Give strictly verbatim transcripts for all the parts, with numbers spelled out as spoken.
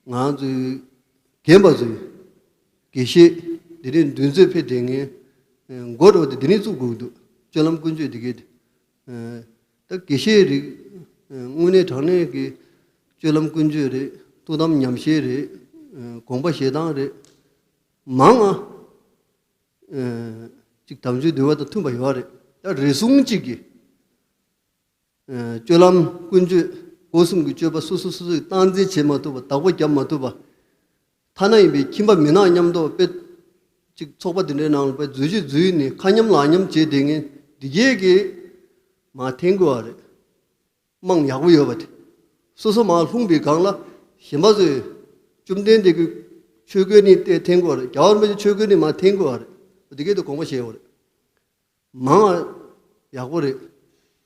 ང་ཚོའི་རྒན་པ་ཚོས་དགེ་བཤེས་འདི་རིགས་འདུས་མཛོད་ཕེབས་བསྡད་མཁན་མགོ་འདྲ་བོ་དེ་འདི་རིགས་བཙུགས་དགོས་འདུག་སྤྱོད་ལམ་ཀུན་སྤྱོད་འདི་གའི་དེ། ད་དགེ་བཤེས་རིགས་དངོས་གནས་དྲང་གནས་ཀྱི་སྤྱོད་ལམ་ཀུན་སྤྱོད་རེད། ཐུགས་དམ་ཉམས་བཞེས་རེད། དགོངས་པ་བཞེས་སྟངས་རེད། མང་ང་ཅིག་དམ་ཆོས་འདུལ་བ་དང་མཐུན་པ་ཡོད་རེད། ད་རེ་ཟུང་གཅིག་གིས་སྤྱོད་ལམ་ཀུན་སྤྱོད་སྒོ་གསུམ་གྱི་སྤྱོད་པ་སོ་སོ་སོ་སོས་སྟངས་འཛིན་བྱེད་མ་ཐུབ་པ། བདག་པོ་རྒྱབ་མ་ཐུབ་པ། ཐ་ན་ཡིན་པའི་ཁྱིམ་པ་མི་ནག་མཉམ་དུ་དཔེ་ཅིག་ཚོགས་པ་དེ་འདྲའི་ནང་ལ་དཔེ་འཛུལ་ཞིག་འཛུལ་ནས་ཁ་མཉམ་ལག་མཉམ་བྱས་བསྡད་མཁན་འདི་གས་ཀྱིས་མར་འཐེན་དགོས་པ་རེད། དམངས་ཡག་པོ་ཡོད་པ་དེ། སོ་སོ་མར་ལྷུང་པའི་སྒང་ལ་གཞན་པ་ཚོས་བཅོམ་ལྡན་འདས་ཀྱི་ཆོས་གོས་ནི་དེ་འཐེན་དགོས་པ་རེད། རྒྱལ་བ་རིན་པོ་ཆེ་ཆོས་གོས་ནི་མར་འཐེན་དགོས་པ་རེད། འདི་གས་དེ་དགོངས་པ་བཞེས་པ་རེད། མང་བ་ཡག་པོ་རེད།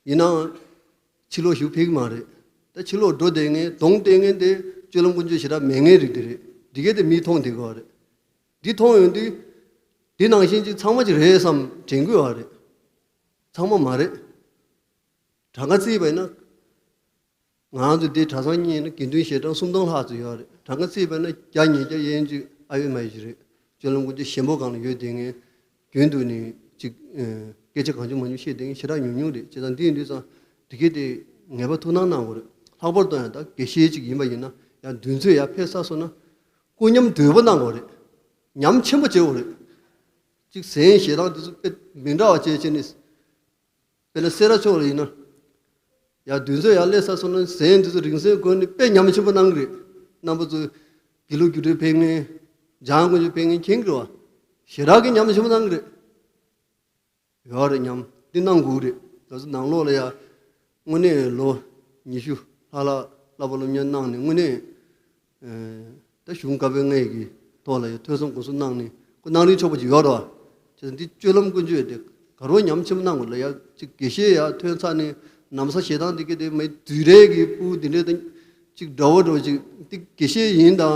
ཡིན་ནའང་ཕྱི་ལོགས་ཞུགས་ཕེབས་ཀྱི་མ་རེད། ད་ཕྱི་ལོགས་འགྲོ་བསྡད་མཁན་གདོང་བསྟན་མཁན་དེ་སྤྱོད་ལམ་ཀུན་སྤྱོད་ཞེ་དྲག་མེད་མཁན་རིགས་དེ་རེད། འདི་གས་དེ་མིས་མཐོང་བསྡད་ཀྱི་ཡོད་རེད། འདི་མཐོང་ཡོང་དུས་འདི་ནང་བཞིན་ཅིག་ཚང་མ་ཅིག་རེད་བསམ་དྲན་གྱི་ཡོད་རེད། ཚང་མ་མ་རེད། གྲངས་ཀ་བརྩིས་པ་ཡིན་ན། ང་རང་ཚོ་འདི་གྲྭ་ཚང་གཉིས་ནི་དགེ་འདུན་ཞལ་གྲངས་སུམ་སྟོང་ལྷག་ཙམ་ཡོད་རེད། གྲངས་ཀ་བརྩིས་པ་ན་བརྒྱ་ཉིས་བརྒྱ་ཡན་ཅིག་ཨ་ཡོད་མ་ཡོད་ཅིག་རེད། སྤྱོད་ལམ་ཀུན་སྤྱོད་ཞན་པོ་སྒང་ལ་ཡོད་བསྡད་མཁན། རྒྱུན་དུ་ནི་ཅིག་ཨ་སྐད་ཆ་གང་བྱུང་མང་བྱུང་བཤད་བསྡད་མཁན་ཞེ་དྲག་ཉུང་ཉུང་རེད། བྱས་ཙང་འདི་ཡིན་དུས་ཙང་འདི་གས་དེ་ངེས་པར་ཐུགས་སྣང་གནང་དགོས་རེད། ལྷག་པར་དུ་ཡང་ད་དགེ་བཤེས་ཅིག་ཡིན་པ་ཡིན་ན་ཡང་འདུས་མཛོད་ཡར་ཕེབས་ཚར་སོང་ན་སྐུ་ཉམས་དོད་པོ་གནང་དགོས་རེད། ཉམས་ཆེན་པོ་བྱེད་དགོས་རེད། ཅིག་ཟན་ཞེ་སྡང་དེ་ཚོ་དཔེ་མི་འདྲ་བ་བྱས་བྱས་ནས། དཔེར་ན་སེ་ར་ཕྱོགས་ལ་ཡིན་ན། ཡར་འདུས་མཛོད་ཡར་སླེབས་ཚར་སོང་ན་ཟན་འདི་ཚོ་རིང་བསྲེལ་བགོས་ནས་དཔེ་ཉམས་ཆེན་པོ་གནང་གི་རེད། རྣམ་པ་ཚོ་དགེ་ལུགས་རྒྱུགས་སྤྲོད་ཕེབས་མཁན། འཇང་དགོན་ཆོས་ཕེབས་མཁན་མཁྱེན་གྱི་རེད་བ། ཞེ་དྲག་གི་ཉམས་ཆེན་པོ་གནང་གི་རེད། ཡོད་རེད། ཉམས་འདི་གནང་དགོས་རེད། ང་ཚོ་ནང་ལོགས་ལ་ཡ་དངོས་གནས་ལོ་ཉི་ཤུ་ལྷག་ལྷག་བསླབ་པ་སློབ་གཉེར་གནང་ནས་དངོས་གནས། ད་གཞུང་བཀའ་པོད་ལྔ་ཡི་གི་ཐོག་ལ་ཡང་ཐོས་བསམ་སྒོམ་གསུམ་གནང་ནས་ཁོ་གནང་རིན་ཆོག་པ་ཅིག་ཡོད་རེད་བ། བྱས་ཙང་འདི་སྤྱོད་ལམ་ཀུན་སྤྱོད་དེ་ག་རོ་ཉམས་ཆེན་པོ་གནང་དགོས་ལ། ཡ་ཅིག་དགེ་བཤེས་ཡར་ཐོན་ཚར་ནས་ན་བཟའ་ཞེ་སྡང་འདི་གི་དེ་མེད་དུས་རེ་གི་སྤུ་འདི་འདྲས་དང་ཅིག་འདྲ་བོ་འདྲ་བོ་ཅིག་འདི་དགེ་བཤེས་ཡིན་དང་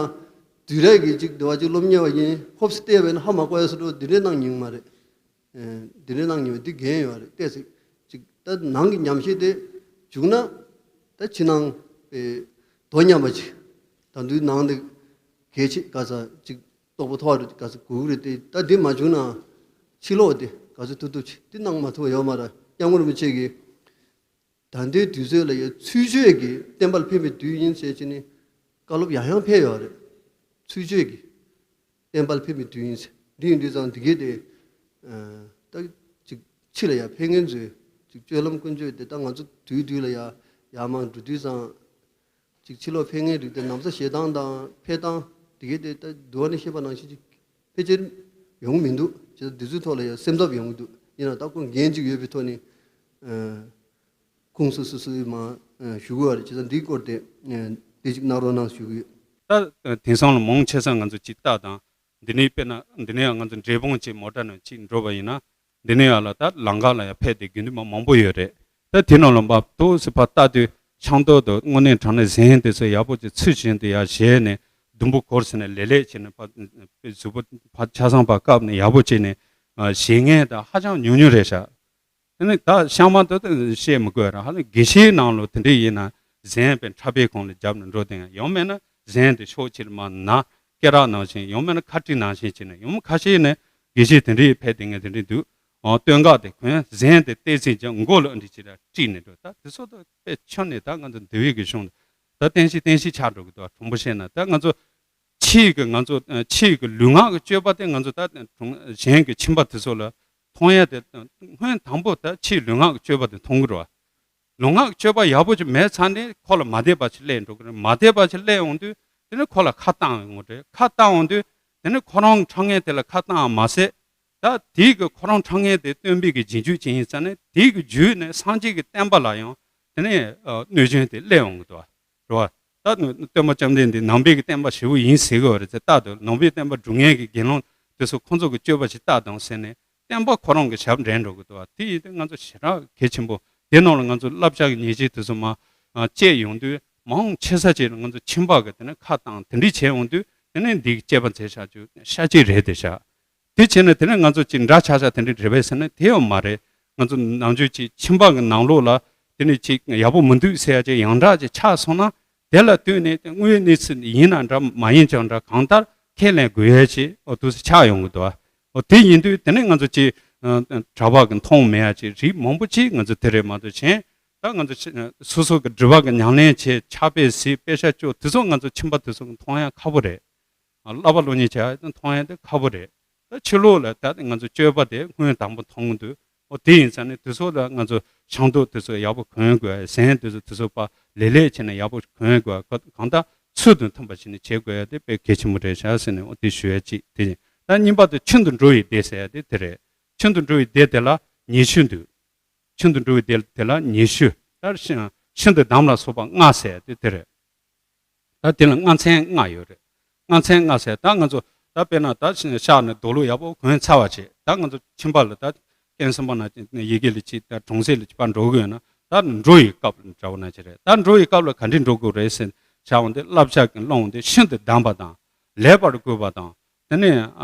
དུས་རེ་གི་ཅིག་འདི་བ་ཅིག་སློབ་གཉེར་བ་ཡིན་ཧོབ་སེ་བལྟས་པས་ན་ཧ་མ་གོ་ཡ་སུ་འགྲོ་འདི་འདྲས་གནང་མྱོང་མ་རེད། འདི་འདྲའི་གནང་མྱོང་འདི་འགན་ཡོད་རེད་བལྟས་ཚེ། ཅིག་ད་ནང་གི་ཉམས་ཞིབ་དེ་བྱུང་ན་ད་ཕྱི་ནང་དོ་མཉམ་པ་ཅིག་ད་འདུས་ནང་དེ་གལ་ཆེ་ག་ས་ཅིག་རྟོགས་པ་ཐོག་རེད་ག་ས་དགོས་ཀྱི་རེད་དེ། ད་འདི་མ་བྱུང་ན་ཕྱི་ལོགས་དེ་ག་ས་ཐུབ་ཐུབ་ཅིག་འདི་གནང་མ་ཐུབ་ཡོད་མ་རེད། སྐྱབས་མགོན་རིན་པོ་ཆེ་གིས་ད་ལྟའི་དུས་ཚོད་ལ་ཡ་ཚུལ་འཆོས་ཀྱི་བསྟན་པ་ལ་ཕན་པའི་དུས་ཡིན་ཟེར་བྱས་ནས་བཀའ་སློབ་ཡང་ཡང་ཕེབས་ཡོད་རེད། ཚུལ་འཆོས་ཀྱི་བསྟན་པ་ལ་ཕན་པའི་དུས་ཡིན་ཟེར། འདི་ཡིན་དུས་ཙང་འདི་གས་དེ་ད་ཅིག་ཕྱི་ལ་ཡ་ཕེབས་མཁན་ཚོས་ཅིག་སྤྱོད་ལམ་ཀུན་སྤྱོད་དེ་ད་ང་ཚོ་དུས་དུས་ལ་ཡ་ཡར་མར་འགྲོ་དུས་ཙང་ཅིག་ཕྱི་ལོགས་ཕེབས་མཁན་རིགས་དེ་ན་བཟའ་ཞེ་སྡང་དང་འཕེལ་སྟངས་འདི་གས་དེ་ད་འདུལ་བ་ནས་བཤད་པ་ནང་བཞིན་ཅིག་ཕལ་ཆེར་ཡོང་གི་མི་འདུག་བྱས་ཙང་འདི་ཚོའི་ཐོག་ལ་ཡང་སེམས་འཚབ་ཡོང་གི་འདུག་ཡིན་ན་ད་ཁོ་འགན་ཅིག་ཡོད་པའི་ཐོག་ནས་ཁུངས་སུ་སུ་སུ་མ་ཞུ་དགོས་པ་རེད། བྱས་ཙང་འདིའི་སྐོར་དེ་དེ་ཅིག་གནང་རོགས་གནང་ཞུ་གི་ཡོད། ད་དེང་སང་ལ་མང་ཆེ་ས་ང་ཚོ་ཅིག་ལྟ་དང་འདི་ནས་དཔེར་ན་འདི་ནས་ང་ཚོ་འབྲས་སྤུངས་ཅིག་མོ་ཊ་ནང་ཅིག་འགྲོ་བ་ཡིན་ན། འདི་ནས་ཡར་ལ་ད་ལམ་ཁ་ལ་ཡར་ཕེབས་ཏེ་དགེ་འདུན་པ་མང་པོ་ཡོད་རེད། ད་དེ་ནང་ལ་མར་ཏོག་ཙམ་ཕར་ལྟ་དུས་ཆང་ཏོག་ཏོ་དངོས་གནས་དྲང་གནས་ཟན་དེ་ཚོ་ཡག་པོ་ཅིག་ཚུལ་བཞིན་དུ་ཡར་བཞེས་ནས་ཟླུམ་པོ་བསྐོར་ཟིན་ནས་ལེ་ལེ་བྱས་ནས་ཕར་གཟུགས་པོ་ཕར་ཆ་ཚང་ཕར་བཀབ་ནས་ཡག་པོ་བྱས་ནས་བཞེས་མཁན་ད་ཧ་ཅང་ཉུང་ཉུང་རེད་ཤག་དེ་ནས་ད་ཤག་མ་ཏོག་ཏོ་བཤད་མི་དགོས་ར། ཧ་ལས་དགེ་བཤེས་ནང་ལོགས་དེ་འདྲས་ཡིན་ན་ཟན་དཔེ་ཁྲ་པའི་གོང་ལ་བརྒྱབ་ནས་འགྲོ་དེ་ཡང་ཡང་མིན་ན་ཟན་དེ་ཕྱོགས་གཅིག་ལ་མར་ན། སྐེ་རགས་ནང་བཞིན་ཡང་མིན་ན་ཁ་དཀྲིས་ནང་བཞིན་བྱས་ནས་ཡང་ཁ་ཤས་ནས་དགེ་བཤེས་དེ་འདྲས་ཕེབས་དེ་ངས་དེ་འདྲས་འདུག་ཨོ་སྟོད་འགག་དེ་གོན་ཟན་དེ་ཏོག་ཙམ་ཀྱང་མགོ་ལ་འདི་ཅི་འདྲ་དཀྲིས་ནས་འགྲོ། ད་དེ་ཚོ་ད་དཔེ་ཆ་ནས་ད་ང་ཚོ་འདི་བའི་གི་གཞུང་ད་བསྟན་བཤིག་བསྟན་བཤིག་ཆགས་འགྲོ་གི་འདུག་དྲང་པོ་བཤད་ན་ད་ང་ཚོ་ཕྱིའི་གི་ང་ཚོ་ཕྱིའི་གི་ལུས་ངག་གི་སྤྱོད་པ་དེ་ང་ཚོ་ད་གཞན་གྱི་ཁྱིམ་པ་དེ་ཚོ་ལ་མཐོང་ཡ་དེ་སྔོན་དང་པོ་ད་ཕྱིའི་ལུས་ངག་གི་སྤྱོད་པ་དེ་མཐོང་གི་རེད་བ། ལུས་ངག་སྤྱོད་པ་ཡག་པོ་ཅིག་མེད་ཚར་ནས་ཁོ་ལ་མ་བདེ་བ་ཅིག་སླེབས་འགྲོ་གི་རེད། མ་བདེ་བ་ཅིག་སླེབས་འོང་དུས་དེ་ནི་ཁོ་ལ་ཁ་བཏང་ཡོང་གི་རེད། ཁ་བཏང་འོང་དུས་དེ་ནི་ཁོ་རང་ཁྲང་ངེ་དེ་ལ་ཁ་བཏང་མ་ཟད། ད་དེའི་གི་ཁོ་རང་ཁྲང་ངེ་དེ་སྟོན་པའི་གི་རྗེས་འཇུག་ཅིག་ཡིན་ཙང་ནས་དེའི་གི་རྗེས་ནས་སངས་རྒྱས་ཀྱི་བསྟན་པ་ལ་ཡང་དེ་ནི་གནོད་སྐྱོན་དེ་སླེབས་འོང་གི་འདུག་བ། རེད་བ། ད་སྟོན་པ་བཅོམ་ལྡན་འདས་ནང་པའི་གི་བསྟན་པ་ཞེ་པོ་ཡིན་ཟེར་གི་བ་རེད་ཟེར། ད་དུ་ནང་པའི་བསྟན་པ་སྒྲུབ་མཁན་གྱི་དགེ་སློང་དེ་ཚོ་ཁོང་ཚོ་གི་སྤྱོད་པ་ཞིག་ལྟ་དང་ཟེར་ནས། བསྟན་པ་ཁོ་རང་གི་ཞབས་འདྲེན་འགྲོ་གི་འདུག་བ། དེ་ཡིན་དུས་ང་ཚོ་ཞེ་དྲག་གལ་ཆེན་པོ། དེ་ནང་ལ་ང་ཚོ་བསླབ་བྱ་གི་ཉེས་ཆད་དེ་ཚོ་མ་བཅད་ཡོང་དུས་མང་ཆེ་ས་ཅིག་ལ་ང་ཚོ་ཁྱིམ་པ་གི་དེ་ནས་ཁ་བཏང་དེ་འདྲས་བྱས་ཡོང་དུས་དེ་ནས་འདི་གི་དཔྱད་པ་མཛད་བཞག་རྒྱུ་ཤ་གཅིག་རེད་དེ་བཞག་དེ་བྱས་ནས་དེ་ནས་ང་ཚོ་ཅིག་འདྲ་ཆགས་ཆགས་དེ་འདྲས་རེད་པས་ཟེར་ན་དེ་ཡང་མ་རེད། ང་ཚོ་ནམ་རྒྱུན་ཅིག་ཁྱིམ་པ་གི་ནང་ལོགས་ལ་དེ་ནས་ཅིག་ཡག་པོ་མི་འདུག་ཟེར་ཡ་ཅིག་ཡང་འདྲ་ཅིག་ཆགས་སོང་ན། དེ་ལ་ལྟོས་ནས་དངོས་ཡོད་གནས་ཚུལ་ཡིན་ན་འདྲ་མ་ཡིན་ཀྱང་འདྲ་གང་ལྟར་ཁས་ལེན་དགོས་ཡ་ཅིག་འོ་དུས་སུ་ཆགས་ཡོང་གི་འདུག་འོ་དེ་ཡིན་དུས་དེ་ནས་ང་ཚོ་ཅིག་གྲྭ་པ་གི་མཐོང་མེད་ཡ་ཅིག་རིགས་མང་པོ་ཅིག་ང་ཚོ་དེ་རེད་མ་གཏོགས་གཞན་ད་ང་ཚོ་སོ་སོ་གི་སྒྲུབ་པ་གི་ཉམས་ལེན་བྱེད་ཕྱག་དཔེ་གཟིགས་དཔེ་ཆ་བཅུག་དེ་ཚོ་ང་ཚོ་ཁྱིམ་པ་དེ་ཚོ་གི་མཐོང་ཡ་ཁག་པོ་རེད། བསླབ་པ་སློབ་གཉེར་བྱ་ཡ་དེ་མཐོང་ཡ་དེ་ཁག་པོ་རེད། ད་ཕྱི་ལོགས་ལ་ད་ང་ཚོ་སྤྱོད་པ་དེ་སྔོན་དང་པོ་མཐོང་གི་འདུག་འོ་དེ་ཡིན་ཙང་ནི་དེ་ཚོ་ལ་ང་ཚོ་ཤིང་ཏོག་དེ་ཚོ་ཡག་པོ་གོན་དགོས། ཟན་དེ་ཚོ་དེ་ཚོ་པ་ལེ་ལེ་བྱས་ནས་ཡག་པོ་གོན་དགོས། གང་ལྟར་ཚུལ་དང་མཐུན་པ་བྱས་ནས་བྱེད་དགོས་ཡ་དེ་དཔེ་གལ་ཆེན་པོ་རེད་ཤག་ཟེར་ནས་འོ་དེ་ཞུ་ཡ་གཅིག་དེ་ཡིན། ད་གཉིས་པ་དེ་ཆུ་འདི་འགྲོ་བའི་སྡེ་ཟེར་ཡ་དེ་དེ་རེད། ཆུ་འདི་འགྲོ་བའི་སྡེ་དེ་ལ་ཉེ་ཤུལ་འདུག་ཆུ་འདི་འགྲོ་བའི་སྡེ་དེ་ལ་ཉེ་ཤུལ་ད་ཤིང་ཤིང་འདི་འདམ་ལ་སོགས་པ་ལྔ་ཟེར་ཡ་དེ་དེ་རེད། ད་དེ་ལ་ལྔ་ཚན་ལྔ་ཡོད་རེད། ལྔ་ཚན་ལྔ་ཟེར་ད་ང་ཚོ་ད་དཔེར་ན་ད་ཤག་ནས་རྡོ་ལུག་ཡག་པོ་གོན་ཚར་བ་བྱས། ད་ང་ཚོ་ཁྱིམ་པ་ལ་ད་རྐྱེན་གསུམ་པ་ན་ཡི་གེ་ལ་ཅིག་ད་གྲོང་གསེབ་ལ་ཅིག་ཕར་འགྲོ་གི་ཡོད་ན་ད་འགྲོ་ཡི་སྐབས་ལ་འདྲ་བོ་ན་ཅི་རེད། ད་འགྲོ་ཡི་སྐབས་ལ་ག་འདྲས་འགྲོ་དགོས་རེད་ཟེར་བྱ་བ་འདི་བསླབ་བྱ་གི་སློང་འདི་ཤིན་ཏུ་གདམས་པ་དང་ལེགས་པར་བཀོད་པ་དང་དེ་ནས་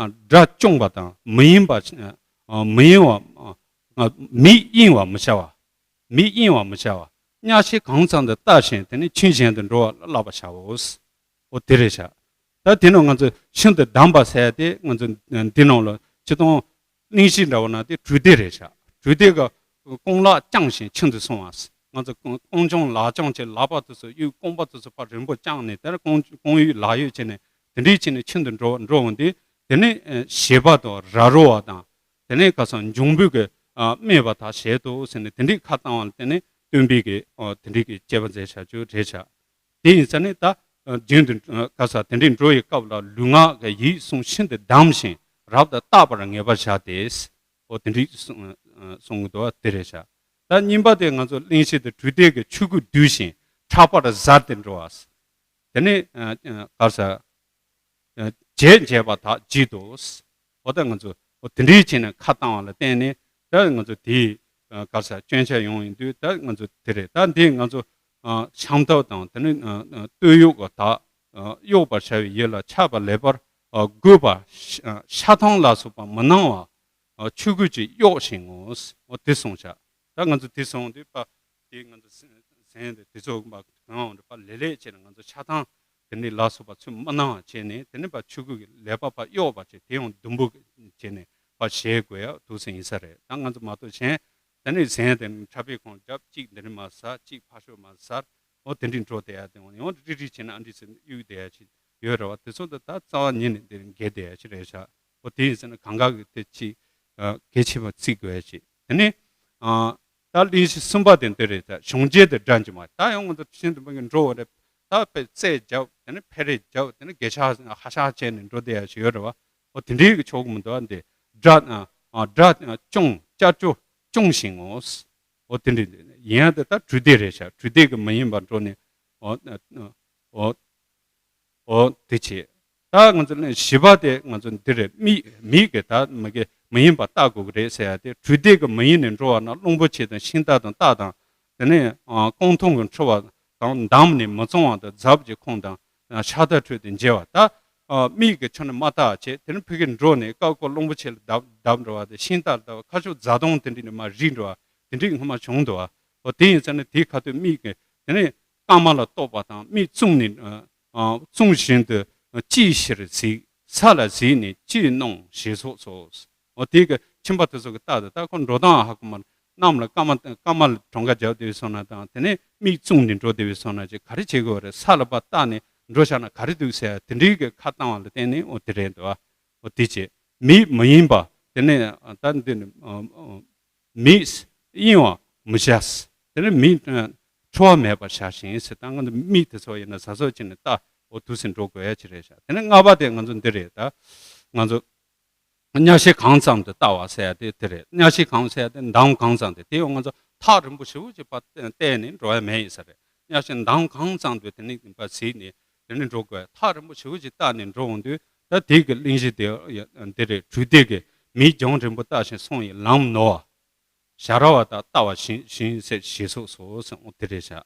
དགྲ་བཅོམ་པ་དང་མི་གཡེང་བ་མི་གཡེང་བ་མིག་གཡེང་བ་མི་བྱ་བ། མིག་གཡེང་བ་མི་བྱ་བ། གཉའ་ཤིང་གང་ཙམ་དུ་བལྟ་ཞིང་དེ་ནི་ཁྱིམ་གཞན་དུ་འགྲོ་བ་ལ་བསླབ་པར་བྱའོ། འོ་དེ་རེད་ཤག་ད་དེ་ནི་ང་ཚོས་ཤིན་ཏུ་གདམས་པ་ཟེར་ཡ་དེ་ང་ཚོ་འདི་ནང་ལ་སྤྱིར་བཏང་གླེང་གཞི་འདྲ་བོ་ན་དེ་གྲོས་སྡེ་རེད་ཤག་གྲོས་སྡེ་གི་རྐང་ལག་བརྐྱངས་ཤིང་ཁྱིམ་དུ་སོང་བ། ང་ཚོ་རྐང་རྐང་བརྐྱངས་ལག་བརྐྱངས་བྱས་ལག་པ་དེ་ཚོ་དབྱུག་རྐང་པ་དེ་ཚོ་ཕར་རིང་པོ་བརྐྱངས་ནས་དེར་རྐང་རྐང་དབྱུག་ལག་དབྱུག་བྱས་ནས་དེ་འདྲས་བྱས་ནས་ཁྱིམ་དུ་འགྲོ་འགྲོ་འོང་དུས་དེ་ནི་ཨ་ཞེད་པ་དང་ར་རོ་བ་དང་། དེ་ནས་ཁ་སང་འབྱུང་པོའི་གི་ཨ་སྨད་པ་དག་བྱེད་དོ་ཟེར་ནས་དེ་འདྲའི་ཁ་བཏང་བ་ལ་བརྟེན་ནས་སྟོན་པའི་གི་ཨ་དེ་འདྲའི་གི་དཔྱད་པ་མཛད་བྱ་རྒྱུ་རེད་བྱ། དེ་ཡིན་ཙང་ནི་ད་ཨ་རྒྱུན་དུ་ཨ་ཁ་སང་དེ་འདྲའི་འགྲོ་ཡི་སྐབས་ལ་ལུས་ངག་གི་ཡིད་གསུམ་ཤིན་ཏུ་གདམས་ཤིང་རབ་ཏུ་བརྟག་པར་ངེས་པར་བྱ་སྟེ། འོ་དེ་འདྲའི་གསུང་ཨ་གསུང་གི་འདུག་བ་དེ་རེད་བྱ། ད་གཉིས་པ་དེ་ང་ཚོ་གླེང་གཞི་དེ་གྲོས་སྡེ་གི་ཆོས་གོས་བསྡུས་ཤིང་ཕྲག་པར་གཟར་ཏེ་འགྲོ་བ། དེ་ནས་ཨ་ཨ་ག་རེ་ཟེར། བྱས་བྱས་པ་དག་བགྱིད་དོ། འོ་ད་ང་ཚོ་འོ་དེ་འདྲའི་བྱས་ནས་ཁ་བཏང་བ་ལ་བརྟེན་ནས་ད་ང་ཚོ་དེའི་ག་རེ་ཟེར་སྐྱོན་ཆ་ཡོང་ཡིན་དུས་ད་ང་ཚོ་དེ་རེད། ད་འདི་ང་ཚོ་ཤམ་ཐབས་དང་དེ་ནས་སྟོད་གཡོགས་ཀྱི་དག་གཡོགས་པར་བྱ་བའི་ཡུལ་ལ་ཆགས་པ་ལེགས་པར་དགོད་པ། ཤ་ཐང་ལ་སོགས་པ་མི་སྣང་བ། ཆོས་གོས་ཀྱིས་གཡོགས་ཤིང་ངོ་། འོ་དེ་གསུངས་བྱ། ད་ང་ཚོ་དེ་སོང་དུས་པ་དེ་ང་ཚོ་ཟན་དེ་དེ་ཚོ་མ་གང་འདྲ་པ་ལེ་ལེ་བྱས་ནས་ང་ཚོ་ཆ་ཚང་དེ་ནས་ལ་སོགས་པ་ཚུར་མི་སྣང་བ་བྱས་ནས་དེ་ནས་པ་ཆོས་གོས་ཀྱི་ལེགས་པ་པ་གཡོགས་པ་བྱས་དེ་ཡང་ཟླུམ་པོ་བྱས་ནས་པ་བཞེས་དགོས་ཡ་འདུག་སེ་ཡིན་ས་རེད། ད་ང་ཚོ་མ་གཏོགས་གཞན་དེ་ནས་ཟན་དེ་ཁྲ་པའི་ཁོང་རྒྱབ་གཅིག་འདི་ནས་མ་ཟ་གཅིག་ཕ་ཤོ་མ་ཟ་འོ་དེ་འདྲའི་འགྲོ་བསྡད་ཡ་དེ་འོ་ཡང་རིག་རིག་བྱས་ན་ཨ་འདྲི་སེ་གཡུག་བསྡད་ཡ་ཅིག་ཡོད་རེད་བ། དེ་ཚོ་ད་ད་རྩ་བ་ཉིད་ནས་འདིར་འགལ་བསྡད་ཡ་ཅིག་རེད་ཤག་འོ་དེ་ཡིན་ཟེར་ན་གང་ག་གི་དེ་ཅིག་གལ་ཆེ་བ་བརྩི་དགོས་ཡ་ཅིག་དེ་ནས་ད་གླེང་གཞི་གསུམ་པ་དེ་འདི་རེད། ད་གཞུང་རྒྱལ་དུ་དགྲ་འཇོམས་པ། ད་ཡང་ང་ཚོ་ཤིན་ཏུ་མི་གི་འགྲོ་བ་རེད། ད་དཔེ་རྩལ་རྒྱབ་དེ་ནས་ཕེ་རེ་རྒྱབ་དེ་ནས་དགེ་ཆ་ཧ་ཤ་བྱས་ནས་འགྲོ་བསྡད་ཡ་ཞིག་ཡོད་རེད་བ། འོ་དེ་འདྲའི་གི་ཆོག་གི་མི་འདུག་ཨ། འདི་དགྲ་དགྲ་སྐྱོང་ཅ་ཅོ་སྐྱོང་ཞིང་ངོ་། འོ་དེ་འདྲ་ཡིན་ཡ་དེ་ད་གྲོས་སྡེ་རེད་ཤག་གྲོས་སྡེ་གི་མི་ཡིན་པ་འགྲོ་ནས་འོ་འོ། འོ་དེ་བྱེད། ད་ང་ཚོ་ནི་བཞི་པ་དེ་ང་ཚོ་འདི་རེད། མིག་མིག་གི་ད་མི་གི་མི་ཡིན་པ་བལྟ་དགོས་ཀྱི་རེད་ཟེར་ཡ་དེ་གྲོས་སྡེ་གི་མི་ཡིན་ནས་འགྲོ་བ་ན་གླང་པོ་ཆེ་དང་ཤིང་རྟ་དང་སྟག་དང་དེ་ནས་ཨ་རྐང་འཐུང་གི་འཁྲུ་བ་དང་འདམ་ནས་མི་བཙོང་བ་དང་རྫབ་ཀྱི་ཁོང་དང་ཤ་ད་ཁྲོད་དུ་མཇལ་བ། ད་ཨ་མིག་གི་ཆ་ནས་མ་བལྟ་བྱས་དེ་ནས་ཕ་གི་འགྲོ་ནས་ཀ་ཀོ་གླང་པོ་ཆེ་ལ་བརྡབ་བརྡབ་འགྲོ་བ་དང་ཤིང་རྟ་ལ་བརྡབ་ཁ་ཤོག་རྫ་དོང་དེ་འདྲ་ནས་མར་རིལ་འགྲོ་བ་དེ་འདྲའི་སྔོན་མ་བྱུང་འདུག་བ། འོ་དེ་ཡིན་ཙང་ནས་དེའི་ཁ་ཐུག་མིག་གི་དེ་ནས་སྐར་མ་ལ་གཏོགས་པ་དང་མིག་བཙུམས་ནས་ཨ་ཨ་བཙུམས་བཞིན་དུ་ཅིའི་ཕྱིར་གཟིགས། ས་ལ་གཟིགས་ནས་ཅི་སྣང་ཞེས་སོགས་སོ། འོ་དེ་གི་ཁྱིམ་པ་དེ་ཚོ་གི་རྟགས་དེ་ད་ཁོ་འགྲོ་སྟངས་ཧ་གོ་མ་གནམ་ལ་སྐར་མ་སྐར་མ་ལ་གྲངས་ཀ་རྒྱབ་བསྡད་སོང་ན་དང་དེ་ནས་མིག་བཙུམས་ནས་འགྲོ་བསྡད་པའི་སོང་ན་ཅིག་ག་རེ་བྱེད་དགོས་རེད། ས་ལ་ཕར་བལྟས་ནས་འགྲོ་བཞག་ན་ག་རེ་འདུག་ཟེར་དེ་འདྲའི་གི་ཁ་བཏང་བ་ལ་བརྟེན་ནས་འོ་དེ་རེད་འདུག་ཨ། འོ་དེ་བྱེད། མིག་མི་གཡེང་བ་དེ་ནས་ད་འདི་ནི་ཨ་ཨ་མིག་གཡེང་བ་མི་བྱ། དེ་ནས་མིག་ཨ་འཁྲུལ་བ་མེད་པར་བྱ་ཞིང་ཟེར། ད་ང་ཚོ་མིག་དེ་ཚོ་ཡིན་ན་གཟབ་གཟབ་བྱས་ནས་ལྟ་འོ་འདུག་སེ་འགྲོ་དགོས་ཡ་ཅིག་རེད་ཤག་དེ་ནས་ལྔ་པ་དེ་ང་ཚོ་འདི་རེད། ད་ང་ཚོ་གཉའ་ཤིང་གང་ཙམ་དུ་བལྟ་བ་ཟེར་ཡ་དེ་དེ་རེད། གཉའ་ཤིང་གང་ཟེར་ཡ་དེ་འདམ་གང་ཙམ་དེ་དེ་ཡང་ང་ཚོ་ཐག་རིང་པོ་ཞེ་པོ་ཅིག་ཕར་བལྟས་ནས་འགྲོ་ཡ་མེད་ཡིན་ས་རེད། གཉའ་ཤིང་འདམ་གང་ཙམ་དུ་དེ་ནས་ཕར་གཟིགས་ནས་དེ་ནས་འགྲོ་དགོས། ཐག་རིང་པོ་ཞེ་པོ་ཅིག་བལྟས་ནས་འགྲོ་འོང་དུས་ད་དེ་གི་གླེང་གཞི་དེ་འདི་རེད། གྲོས་སྡེ་གི་མིག་རྒྱང་རིང་པོ་བལྟ་ཞིང་སོང་ཡི་ལམ་ནོར་བ། ཞ་ར་བ་དང་ལྟ་བ་བཞིན་བཞིན་ཟེར་ཞེས་སོགས་སོ་ཟེར་འོ་དེ་རེད་བཞག་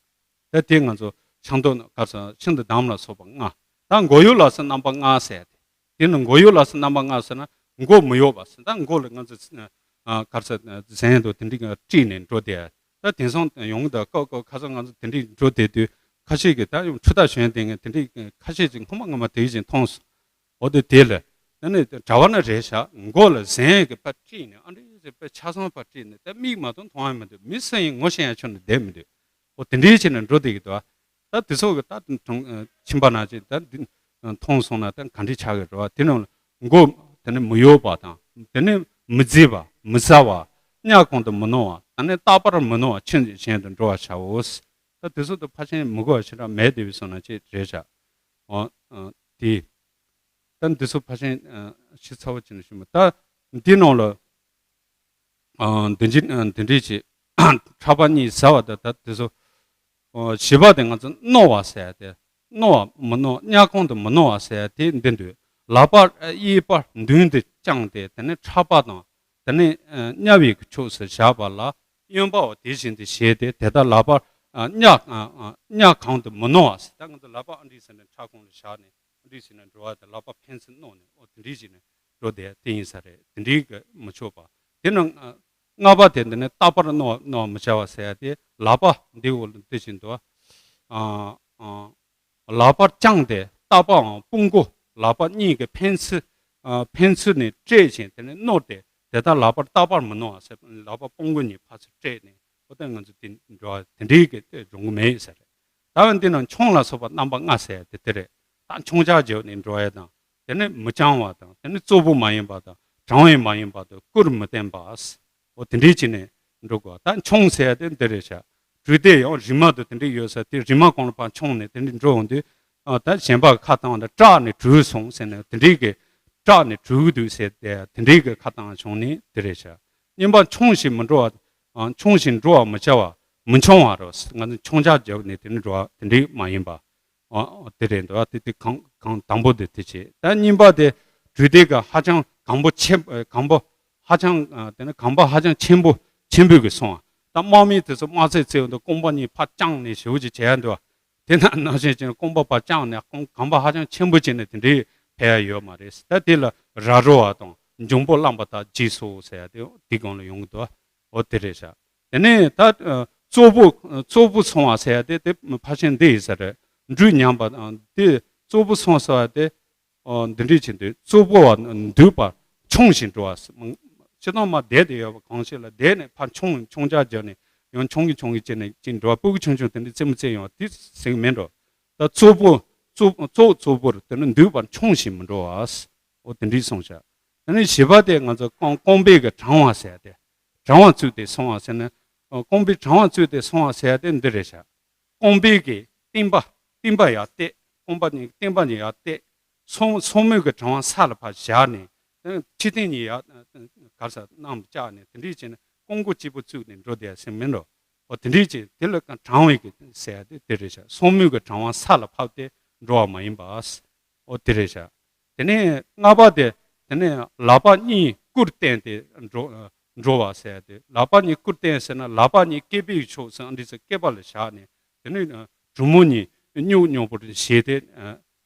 ད་དེ་ང་ཚོ་ཆང་དོ་གར་སོང་ཤིན་ཏུ་གདམས་ལ་སོགས་པ་ལྔ། ད་མགོ་ཡུ་ལ་སོགས་རྣམ་པ་ལྔ་ཟེར་ཏེ། དེ་ནི་མགོ་ཡུ་ལ་སོགས་རྣམ་པ་ལྔ་ཟེར་ན་མགོ་མི་གཡོག་པ་ཟེར། ད་མགོ་ལ་ང་ཚོ་གར་ས་ཟན་དུ་དེ་འདྲའི་དཀྲིས་ནས་འགྲོ་དེ། ད་དེང་སང་ཡོང་གི་འདུག་ཀོ་ཀོ་ཁ་སང་ང་ཚོ་དེ་འདྲའི་འགྲོ་དེ་དུས་ ཁ་ཤས་ཀྱིས་ད་ཡང་འཕྲུལ་རྟ་ཞོན་དེ་ངས་དེ་འདྲའི་ཁ་ཤས་ཅིག་སྔོན་མ་སྔོན་མ་དེ་བཞིན་མཐོང་སོང་། འོ་དེ་དེ་ལ་ད་ནི་གྲྭ་པ་ན་རེད་ཤག་མགོ་ལ་གཟན་གྱི་པ་དཀྲིས་ནས་ཨ་འདྲས་པ་ཆ་ཚང་པ་དཀྲིས་ནས་ད་མིག་མ་གཏོགས་མཐོང་ཡ་མི་འདུག་མི་སུ་ཡིན་ངོ་ཤེས་ཡ་ཁྱོན་ནས་བསྡད་མི་འདུག་འོ་དེ་འདྲའི་བྱས་ནས་འགྲོ་བསྡད་ཀྱི་འདུག་ད་དེ་ཚོ་གི་ད་མཐོང་ཁྱིམ་པ་ན་ཅིག་ད་འདི་མཐོང་སོང་ན་ད་ག་འདྲས་ཆགས་ཀྱི་རེད་བ། དེ་ནང་ལ་མགོ་དེ་ནི་མི་གཡོ་བ་དང་དེ་ནི་མི་བརྫི་བ་མི་ཟ་བ་གཉའ་གང་དུ་མི་གནོད་བ་ད་ནི་རྟག་པར་མི་གནོད་བ་ཆོས་གཞན་དུ་འགྲོ་བར་བྱའོ། ད་དེ་ཚོ་ད་ཕལ་ཆེར་མི་གོ་བ་ཞེ་དྲག་མེད་དེ་བས་སོང་ན་ཅིག་རེད་ཤག་འོ་དེ། ད་འདི་ཚོ་ཕལ་ཆེར་ཞིབ་ཚགས་པོ་བྱས་ནས་ཞུ་མི་ད་འདི་ནང་ལ་འདི་འདྲ་འདི་འདྲས་ཀྱི་ཕྲག་པ་གཉིས་ཟ་བ་ད་ད་འདི་ཚོ་བཞི་པ་དེ་ང་ཚོ་རྣོ་བ་ཟེར་ཡ་དེ་རྣོ་བ་མི་རྣོ་གཉའ་གང་དུ་མི་རྣོ་བ་ཟེར་ཡ་དེ་འདི་འདུག་ལག་པ་གཡས་པ་མདུན་དུ་བརྐྱངས་ཏེ་དེ་ནས་ཕྲག་པ་དང་དེ་ནས་གཉའ་བའི་ཕྱོགས་སུ་བཞག་པ་ལ་གཡོན་པ་བ་དེ་བཞིན་དུ་བྱས་ཏེ་དེ་ལྟར་ལག་པ་གཉའ་གང་དུ་མི་རྣོ་བ་ཟེར། ད་ང་ཚོ་ལག་པ་ཨ་འདྲས་ཟེར་ནས་ཕྲག་གོང་ལ་བཞག་ནས། འདྲིས་ཟིན་ན་འགྲོ་བ་དང་ལག་པ་ཕན་ཚུན་གནོན་ནས་འོ་དེ་འདྲིས་བྱས་ནས་འགྲོ་བསྡད་དེ་ཡིན་ས་རེད། དེ་འདྲིས་གི་མི་ཆོག་པ། དེ་ནང་ལྔ་པ་དེ་འདི་ནི་རྟག་པར་གནོན་གནོན་མི་བྱ་བ་ཟེར་ཡ་དེ་ལག་པ་འདི་འོག་ལ་འདི་བཞིན་དུ་ལག་པར་བརྐྱངས་ཏེ་རྟག་པའམ་དཔུང་མགོ་ལག་པ་གཉིས་ཀྱི་ཕན་ཚུན་ཕན་ཚུན་ནས་སྤྲད་ཅིང་དེ་ནས་གནོན་ཏེ་དེ་ལྟར་ལག་པར་རྟག་པར་མི་གནོན་པ་ཟེར། ལག་པ་དཔུང་མགོ་གཉིས་ཕར་ཚུར་སྤྲད་ནས་འོ་ད་ང་ཚོ་དེ་འགྲོ་བ་དེ་འདྲིས་གི་དེ་འགྲོ་གི་མེད་ཟེར་རེད། ད་འདི་ན་མཆོང་ལ་སོགས་པ་རྣམ་པ་ལྔ་ཟེར་ཡ་དེ་དེ་རེད། ད་མཆོང་རྒྱག་བརྗོད་ནས་འགྲོ་ཡ་དང་དེ་ནི་མི་བརྐྱང་བ་དང་དེ་ནི་གཙོ་བོ་མ་ཡིན་པ་དང་དྲང་བའི་མ་ཡིན་པ་དང་སྐུར་མི་བསྟན་པ། འོ་དེ་འདྲས་བྱས་ནས་འགྲོ་དགོས། ད་མཆོང་ཟེར་ཡ་དེ་འདི་རེད་ཤག་གྲུ་དེ་ཡང་རི་མ་དུ་དེ་འདྲས་ཡོད་ས་དེ་རི་མ་གོང་ལ་ཕར་མཆོང་ནས་དེ་འདྲས་འགྲོ་འོང་དུས་ད་གཞན་པ་ཁ་བཏང་ད་སྐྲག་ནས་གྲུ་སོང་ཟེར་ནས་དེ་འདྲས་ཀྱི་སྐྲག་ནས་གྲུ་གི་འདུག་ཟེར་ཏེ་དེ་འདྲས་ཀྱི་ཁ་བཏང་བྱུང་ནས་དེ་རེད་ཤག་གཉིས་པ་མཆོང་ཞིང་མི་འགྲོ་བ། མཆོང་ཞིང་འགྲོ་བར་མི་བྱ་བ། མི་མཆོང་བ་རོ། ང་ཚོ་མཆོང་རྒྱག་བརྒྱབ་ནས་དེ་ནི་འགྲོ་བ་དེ་འདྲའི་མ་ཡིན་པ། དེ་རེད་འདུག་དེ་དེ་གང་གང་དང་པོ་དེ་དེ་བྱེད། ད་གཉིས་པ་དེ་གྲུ་དེ་ག་ཧ་ཅང་གང་པོ་ཆེ་གང་པོ་ཧ་ཅང་དེ་ནི་གང་པ་ཧ་ཅང་ཆེན་པོ་ཆེན་པོ་གི་སོང་བ། ད་དམག་མི་དེ་ཚོ་དམག་རྩལ་རྩེད་འོང་དུས་རྐང་པ་གཉིས་ཕར་བརྐྱངས་ནས་ཞེ་པོ་ཅིག་བྱེད་ཡ་འདུག་དེ་ན་ནང་བཞིན་ཅན་རྐང་པ་ཕར་བརྐྱངས་ནས་རྐང་གང་པ་ཧ་ཅང་ཆེན་པོ་བྱས་ནས་དེ་འདྲའི་ཕེབས་ཡ་ཡོད་མ་རེད། ད་དེ་ལ་ར་རོ་བ་དང་འཇོང་པོ་བླངས་པ་དག་རྗེས་སུ་ཟེར་ཡ་དེ་དེ་གང་ལ་ཡོང་གི་འདུག་འོ་དེ་རེད་ཤག་དེ་ནས་ད་གཙོ་བོ་གཙོ་བོ་སོང་བ་ཟེར་ཡ་དེ་དེ་ཕལ་ཆེར་འདི་ཡིན་ས་རེད། འབྲུ་ཉམས་པ་དང་དེ་གཙོ་བོ་སོང་ཟེར་བ་དེ་འདི་འདྲས་བྱེད་དུས་གཙོ་བོ་བ་འདུས་པར་མཆོང་ཞིང་འགྲོ་བ། སྤྱིར་བཏང་མ་བསྡད་དེ་ཡོད་པ་གང་ཞིག་ལ་བསྡད་ནས་ཕར་མཆོང་མཆོང་རྒྱག་བརྒྱབ་ནས་ཡང་མཆོང་གི་མཆོང་གི་བྱས་ནས་ཅིག་འགྲོ་བ་སྤུ་གུ་ཆུང་ཆུང་དེ་འདྲས་རྩེད་མོ་རྩེ་ཡོང་བ་དེ་ཟེར་གི་མེད་འགྲོ། ད་གཙོ་བོ་གཙོ་གཙོ་གཙོ་བོར་དེ་ནི་འདུས་པར་མཆོང་ཞིང་མི་འགྲོ་བ། འོ་དེ་འདྲས་སོང་ཤག་དེ་ནས་བཞི་པ་དེ་ང་ཚོ་རྐང་རྐང་པའི་གི་གྲང་བ་ཟེར་ཡ་དེ། གྲང་བ་བཙུགས་ཏེ་སོང་བ་ཟེར་ན། རྐང་པའི་གྲང་བ་བཙུགས་ཏེ་སོང་བ་ཟེར་ཡ་དེ་འདི་རེད་ཤག་རྐང་པའི་གི་རྟིང་པ་རྟིང་པ་ཡར་གཏད། རྐང་པ་གཉིས་རྟིང་པ་གཉིས་ཡར་གཏད། སོ་སོ་མོས་གི་གྲང་བ་ས་ལ་ཕར་བཞག་ནས། ཕྱི་རྟིང་གཉིས་ཡར་གར་ས་གནམ་བཅག་ནས་དེ་འདྲས་བྱས་ནས་རྐང་མགོ་གཅིག་པོ་བཙུགས་ནས་འགྲོ་བསྡད་ཟེར་མིན་འགྲོ། འོ་དེ་འདྲས་བྱས་དེ་ལ་གྲང་བའི་གི་ཟེར་ཡ་དེ་དེ་རེད་ཤག་སོ་མོས་གི་གྲང་བ་ས་ལ་ཕབ་སྟེ་འགྲོ་བ་མ་ཡིན་པ། འོ་དེ་རེད་ཤག་དེ་ནས་ལྔ་པ་དེ་དེ་ནས་ལག་པ་གཉིས་སྐུར་བསྟན་ཏེ་འགྲོ་འགྲོ་བ་ཟེར་ཏེ། ལག་པ་གཉིས་སྐུར་བསྟན་ཟེར་ན་ལག་པ་གཉིས་སྐེད་པའི་ཕྱོགས་སུ་ཨ་འདྲས་སེ་སྐེད་པ་ལ་བཞག་ནས་དེ་ནས་གྲུ་མོ་གཉིས་སྙུག་སྙུག་པོར་བྱས་ཏེ་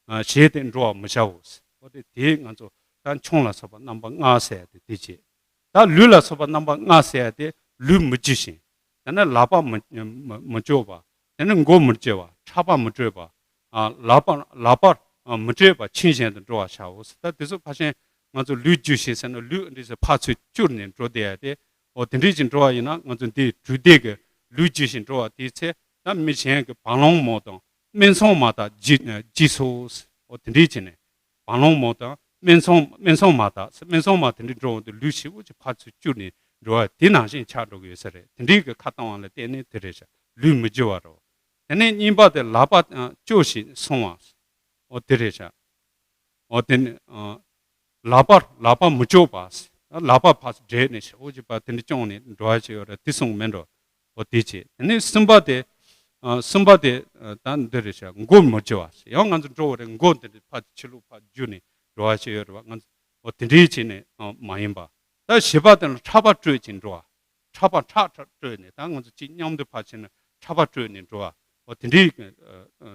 བྱས་ཏེ་འགྲོ་བར་མི་བྱའོ། འོ་དེ་དེ་ང་ཚོ་ད་མཆོང་ལ་སོགས་པ་རྣམ་པ་ལྔ་ཟེར་ཏེ་དེ་བྱེད། ད་ལུས་ལ་སོགས་པ་རྣམ་པ་ལྔ་ཟེར་ཏེ་ལུས་མི་འཇུ་ཞིང་། དེ་ནས་ལག་པ་མི་མི་མི་གཅོད་པ། དེ་ནས་མགོ་མི་བཅད་པ། ཕྲག་པ་མི་བྲེག་པ། ལག་པ་ལག་པ་མི་བྲེག་པ་ཆོས་གཞན་དུ་འགྲོ་བར་བྱའོ། ད་དེ་ཚོ་ཕལ་ཆེར་ང་ཚོ་ལུས་འཇུ་ཞིང་ཟེར་ན་ལུས་འདི་ཚོ་ཕར་ཚུར་བསྐྱུར་ནས་འགྲོ་བསྡད་ཡ་དེ། འོ་དེ་འདྲས་ཀྱི་འགྲོ་བ་ཡིན་ན་ང་ཚོ་འདི་གྲུ་འདེགས་ཀྱི་ལུས་འཇུ་ཞིང་འགྲོ་བ་དེའི་ཚེ་ད་མི་གཞན་གྱི་བ་ལང་མོ་དང་སྨད་འཚོང་མ་དག་རྗེས་སུ། འོ་དེ་འདྲས་བྱས་ནས། བ་ལང་མོ་དང་སྨད་འཚོང་སྨད་འཚོང་མ་དག་སྨད་འཚོང་མ་དེ་འདྲས་འགྲོ་འོང་དུས་ལུས་ཞེ་པོ་ཅིག་ཕར་ཚུར་བསྐྱུར་ནས་འགྲོ་བ་དེ་ནང་བཞིན་ཆགས་འགྲོ་གི་ཡོད་ས་རེད། དེ་འདྲས་ཀྱི་ཁ་བཏང་བ་ལ་བརྟེན་ནས་དེ་རེད་ཤག་ལུས་མི་འཇུ་བ་རོ། དེ་ནས་གཉིས་པ་དེ་ལག་པ་གཅོད་ཞིང་སོང་བ། འོ་དེ་རེད་ཤག་འོ་དེ་ནི་ལག་པ་ལག་པ་མི་གཅོད་པ། ལག་པ་ཕར་བསྒྲད་ནས་ཞེ་པོ་ཅིག་ཕར་དེ་འདྲས་བརྐྱངས་ནས་འགྲོ་བ་ཅིག་ཡོད་རེད། དེ་སོང་མེད་འགྲོ། འོ་དེ་བྱས། དེ་ནས་གསུམ་པ་དེ། ཨ་གསུམ་པ་དེ་ཨ་ད་འདི་རེད་ཤག་མགོ་མི་གཅོད་པ། ཡང་ང་ཚོ་འགྲོ་བ་རེད། མགོ་འདི་འདྲས་ཕར་ཕྱི་ལོགས་ཕར་བསྒྱུར་ནས་འགྲོ་བ་ཅིག་ཡོད་རེད་བ། ང་ཚོ་འོ་དེ་འདྲས་བྱས་ནས་ཨ་མ་ཡིན་པ། ད་བཞི་པ་དེ་ལ་ཕྲག་པ་བྲོས་ཀྱིན་འགྲོ་བ། ཕྲག་པ་ཕྲག་ཕྲག་བྲོས་ནས་ད་ང་ཚོ་གཅིག་མཉམ་དུ་ཕར་ཕྱིན་ན་ཕྲག་པ་བྲོས་ནས་འགྲོ་བ། འོ་དེ་འདྲས་ཨ་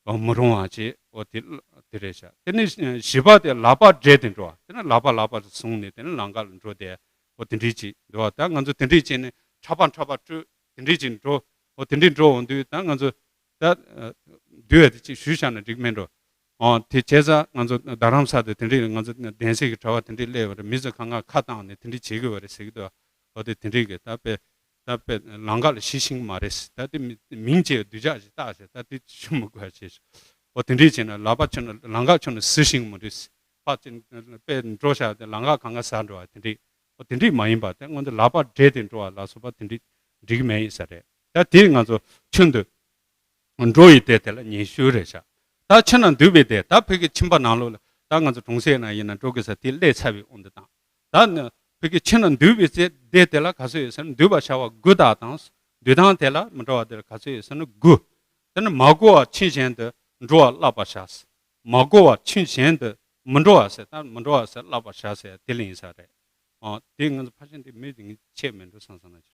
ཨ་ཨ་མི་རུང་བ་བྱས། འོ་དེ་དེ་རེད་ཤག་དེ་ནས་བཞི་པ་དེ་ལག་པ་བསྒྲད་དེ་འགྲོ་བ། དེ་ནས་ལག་པ་ལག་པ་བཟུང་ནས་དེ་ནས་ལམ་ཁ་ལ་འགྲོ་བསྡད། འོ་དེ་འདྲས་ཅིག་འགྲོ་བ། ད་ང་ཚོ་དེ་འདྲས་བྱས་ནས་ཕྲག་པ་ཕྲག་པ་བྲོས་དེ་འདྲས་ཅིག་འགྲོ། འོ་དེ་འདྲས་འགྲོ་འོང་དུས་ད་ང་ཚོ་ ད་འདུལ་བ་དེ་ཅིག་ཞུས་བཞག་ན་འགྲིག་མེད་འགྲོ། ཨོ་དེ་བྱས་ཙང་ང་ཚོ་རྡ་རམ་ས་དེ་དེ་འདྲས་ང་ཚོ་གདན་སའི་གི་གྲྭ་བ་དེ་འདྲས་སླེབས་པ་རེད། མི་ཚོ་གང་ག་ཁ་བཏང་ནས་དེ་འདྲས་བྱེད་དགོས་པ་རེད་ཟེར་གི་འདུག་ཨོ་དེ་དེ་འདྲས་གི་ད་དཔེ་ད་དཔེ་ལམ་ཁ་ལ་ཞི་ཤིང་མ་རེད། ད་དེ་མི་མིང་བྱས་སྡུག་ཅག་ཞིག་བཏགས་ཤག་ད་དེ་ཞུ་མི་དགོས་བྱས་ཤག་ཨོ་དེ་འདྲས་བྱས་ན་ལག་པ་ཆོད་ན་ལམ་ཁ་ཆོད་ན་ཟི་ཤིང་མ་རེད། ཕ་ཅིན་དཔེ་འགྲོ་ཤག་དེ་ལམ་ཁ་གང་ག་ཟ་འགྲོ་བ་དེ་འདྲས། ཨོ་དེ་འདྲས་མ་ཡིན་པ་དེ་སྔོན་དུ་ལག་པ་སྦྲེལ་ཏེ་འགྲོ་བ་ལ་སོགས་པ་དེ་འདྲས་འགྲིག་གི་མེད་ཡིན་ས་རེད། ད་དེ་ང་ཚོ་ཆུང་དུ་འགྲོ་ཡི་སྡེ་དེ་ལ་ཉི་ཤུ་རེད་ཤག་ད་ཕྱི་ནང་འདུས་པའི་སྡེ། ད་ཕ་གི་ཁྱིམ་པ་ནང་ལོགས་ལ་ད་ང་ཚོ་གྲོང་གསེབ་ནང་ཡིན་ན་འགྲོ་གི་ས་དེ་སླེབས་ཚར་བའི་དབང་དུ་བཏང་། ད་ནི་ཕ་གི་ཕྱི་ནང་འདུས་པའི་སྡེ་དེ་ལ་ག་ཚོད་ཡོད་ཟེར་ན། འདུས་པར་བྱ་བ་དགུ་དག་དང་། འདུས་སྟངས་དེ་ལ་མི་འགྲོ་བ་དེ་ལ་ག་ཚོད་ཡོད་ཟེར་ན་དགུ། དེ་ནི་མ་གོ་བར་ཕྱིན་གཞན་དུ་འགྲོ་བ་བསླབ་པར་བྱ། མ་གོ་བར་ཕྱིན་གཞན་དུ་མི་འགྲོ་བ་ཟེར། ད་མི་འགྲོ་བ་ཟེར་བསླབ་པར་བྱ་ཟེར་དེ་ལ་ཡིན་ས་རེད། ཨོ་དེ་ང་ཚོ་ཕ་ཤན་དེ་མི་དེ་ངས་ཆད་མི་འགྲོ་བསམ་བསམ་ན།